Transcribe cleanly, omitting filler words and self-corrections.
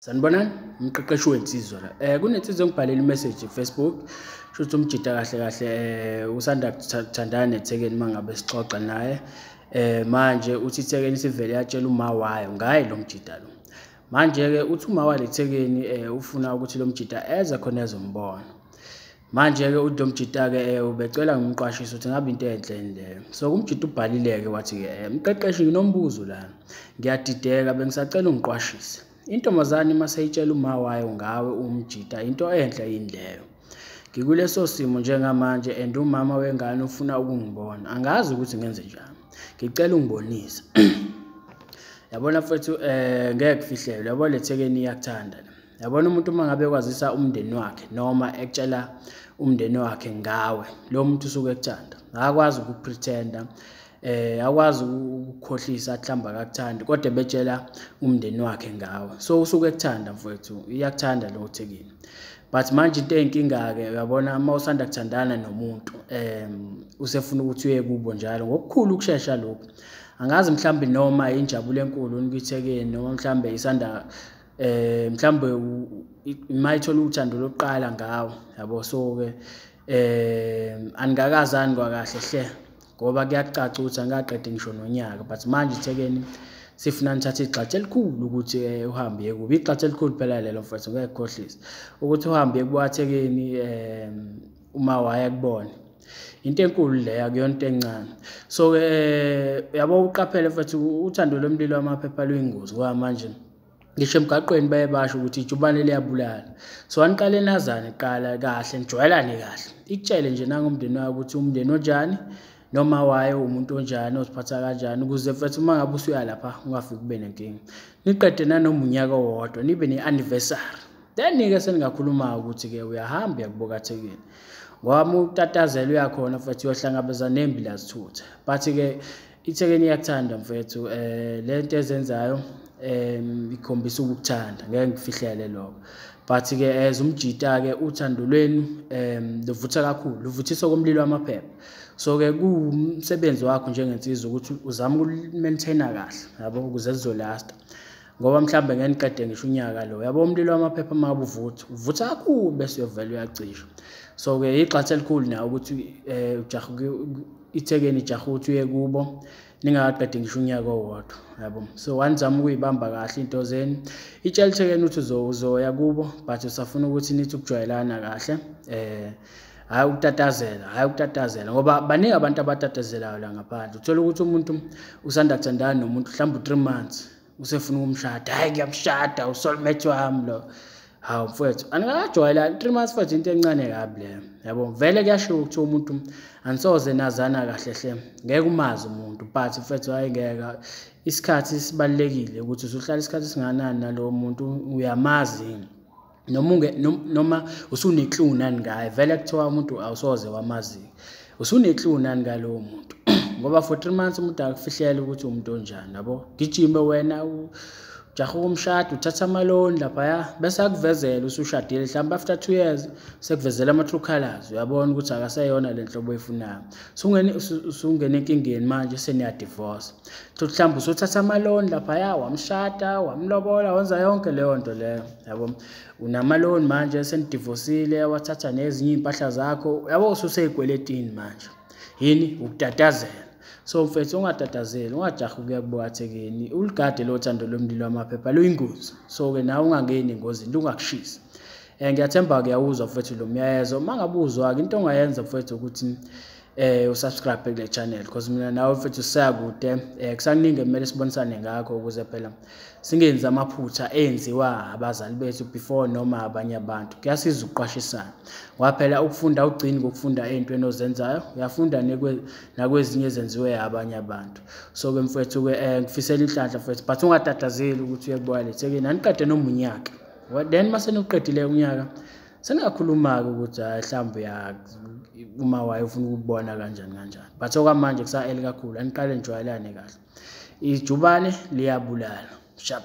Sanibonani, umqeqeshi wensizwa la. Kunensizwa engibhalele i-message Facebook, shuthi umjida kahle kahle usanda kuthandana neThekeni mangabe sixoxa naye. Manje uthi iThekeni isivele yatshela uma wayo ngaye lo mjida lo. Manje-ke uthi uma wale Thekeni ufuna ukuthi lo mjida eze khona ezombona. Manje-ke uthi lo mjida-ke ubecela ngimqwashise ukuthi ngabe into enhle yini leyo. So umjida ubhalile-ke wathi-ke mqeqeshi nginombuzo lana, ngiyadideka bengisacela ungiqwashise. Intombazane uma seyitshela uma wayo ngawe umjida into enhle yini leyo? Ngikuleso simo njengamanje and umama wengane ufuna ukungibona, angazi ukuthi ngenze njani, ngicela ungibonise. Yabona mfethu, ngeke kufihlelwe, yabo le Thekeni iyakuthanda. Yabona umuntu uma ngabe ekwazisa umndeni wakhe noma ekutshela umndeni wakhe ngawe, lo muntu usuke ekuthanda, akakwazi ukupretenda, akwazi ukukhohlisa mhlawumbe akakuthandi kodwa betshela umndeni wakhe ngawe. So usuke ekuthanda mfethu, iyakuthanda lo Thekeni. But manje into eyinkinga-ke uyabona uma usanda kuthandana nomuntu usefuna ukuthi uye kubo njalo ngokukhulu ukushesha lokhu. Angazi mhlawumbe noma injabulo enkulu kwiThekeni noma mhlawumbe isanda mhlawumbe mayithola uthando lokuqala ngawe, yabo. So-ke anikakazani kwakahle hle ngoba kuyacaca ukuthi angikaqedi ngisho nonyaka, but manje iThekeni sifuna nithathe igxathu elikhulu ukuthi uhambe uye kubo. Igxathu elikhulu phela lelo mfethu, ngeke kukhohlise ukuthi uhambe uye kubo Thekeni uma waya kubona. Into enkulu leyo, akuyona into encane. So-ke yabo uqaphele mfethu, uthando lomlilo wamaphepha luyingozi ngoba manje ngisho emgaqweni baye basho ukuthi ijubane liyabulala. So aniqale nazane kuqala kahle, nijwayelane kahle, ikutshele nje nangomndeni wakho ukuthi umndeni onjani noma wayo umuntu onjani, oziphatha kanjani, ukuze mfethu uma ngabe usuya lapha ungafiki ube nenkinga. Niqede nanoma unyaka owodwa, nibe ne-anniversary, then-ke seningakhuluma ukuthi-ke uyahamba uyakubuka Thekeni. Ngoba uma utatazela uyakhona mfethu uyohlangabezana nembila zithutha. But-ke iThekeni iyakuthanda mfethu, le nto ezenzayo ikhombisa ukukuthanda, ngeke ngikufihlele lokho. But-ke as umjida-ke uthando lwenu luvutha kakhulu, luvuthisa komlilo wamaphepha. So-ke kuwumsebenzi wakho njengensizwa ukuthi uzame ukulimaintaina kahle, yabo, ukuze lizolasta. Ngoba mhlawumbe ngeke niqede ngisho unyaka lo, yabo, umlilo wamaphepha uma ngabe uvutha, uvutha kakhulu bese uyovela uyacisha. So-ke igxathu elikhulu nawo ukuthi ujahe iThekeni ijahe ukuthi uye kubo ningakaqedi ngisho unyaka owodwa, yabo. So wanizama ukuyibamba kahle into zenu. Itshela iThekeni ukuthi uzoya kubo, but usafuna ukuthi nithi ukujwayelana kahle, hhayi ukutatazela, hhayi ukutatazela, ngoba baningi abantu abatatazelayo la ngaphandle. Uthola ukuthi umuntu usanda kuthandana nomuntu mhlawumbe u-3 months usefuna ukumshada, hhayi ngiyamshada, usoulmate wami lo. Hawu mfethu, anikakajwayelani 3 months mfethu, into encane kabi leyo, yabo. Vele kuyashiwo ukuthi umuntu anisoze nazana kahle hle, ngeke umazi umuntu, but mfethu hhayi ngeke, isikhathi sibalulekile ukuthi usuhlala isikhathi esingakanani nalowo muntu, uyamazi yini noma noma usune-clue nani ngaye. Vele kuthiwa umuntu awusoze wamazi, usune-clue nani ngalowo muntu, ngoba for 3 months umuntu akufihlela ukuthi umuntu onjani, yabo. Gijime wena ujahe ukumshada, uthatha amaloni laphaya bese akuvezela usushadile, mhlawumbe after 2 years sekuvezela ama-true colours, uyabona ukuthi akaseyona le nhlobo oyifunayo. Usungena enkingeni manje, seniyadivorce. Mhlawumbe usuthatha amaloni laphaya, wamshada, wamlobola, wenza yonke leyo nto leyo, yabo. Unamaloni manje, senidivosile, wathatha nezinye iy'mpahla zakho, yabo, ususey'kweletini manje. Yini? Ukutatazela. So mfethu ungatatazeli, ungajahi ukuya kubo Thekeni, uligade lo thando lomlilo wamaphepha luyingozi. So-ke nawe ungangeni engozini, lungakushisi. Ngiyathemba kuyawuzwa mfethu lo mlayezo. Uma ngabe uzwa-ke into ongayenza mfethu ukuthi usubscribe kule channel, because mina nawe mfethu siyakude, kusakuningi kumele sibonisane ngakho ukuze phela singenzi amaphutha enziwa abazali bethu before noma abanye abantu. Kuyasiza ukuqwashisana, ngoba phela ukufunda awugcini ngokufunda ey'ntweni ozenzayo, uyafunda nakwezinye ezenziwe abanye abantu. So-ke mfethu-ke ngifisela inhlanhla mfethu, but ungatatazeli ukuthi uye kubo le Thekeni, aniqede noma unyaka. Then mase niwuqedile unyaka seningakhuluma-ke ukuthi hhayi mhlawumbe uma waye ufuna ukubona kanjani kanjani, but okwamanje kusa-early kakhulu, aniqale nijwayelane kahle. Ijubane liyabulala. Sharp.